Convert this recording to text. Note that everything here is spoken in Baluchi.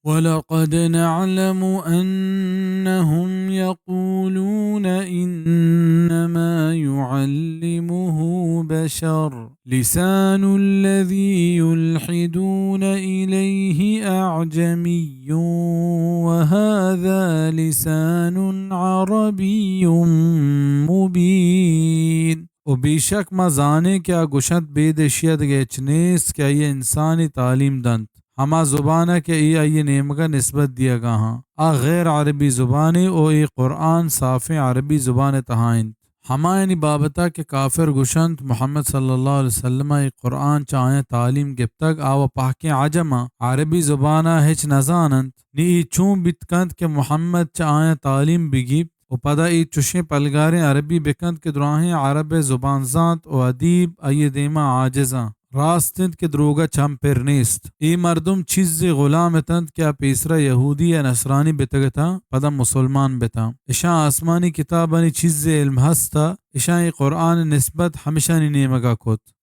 ولقد نعلم أنهم يقولون إنما يعلمه بشر لسان الذي يلحدون إليه أعجمي وهذا لسان عربي مبين. و بیشک ما زانیں کہ آ گوشنت، بید اشیا دگہ ہچ نیست کہ آئی انسانی تعلیم دنت، ہما زبان ء کہ اے آئی نیمگ ء نسبت دیگ ء آں، آ غیر عربی زبانے و اے قرآن صافیں عربی زبان ء تہا انت۔ ہمایانی بابت ء کہ کافر گوشنت محمد صلی اللہ علیہ وسلم ء اے قرآن چہ آیاں تعلیم گپتگ، آ و پہکیں عجم آں، عربی زبان ء ہچ نزاننت، نی اے چون بیت کنت کہ محمد چہ آیاں تعلیم بگیپت؟ و پدا اے چشیں پلگاریں عربی بکنت کہ دراہیں عرب ء زبان زانت و ادیب آئی ء دیما عاجز آں۔ راست انت کہ دروگ ء چم پر نیست۔ اے مردم چیزے غلام اتنت کہ آ پیسرا یہودی یا نصرانی بتگ اتاں، پدا مسلمان بتاں۔ اشاں آسمانی کتابانی چیزے علم ہست ء اشاں اے قرآن ء نسبت ہمشانی نیمگ ء کت۔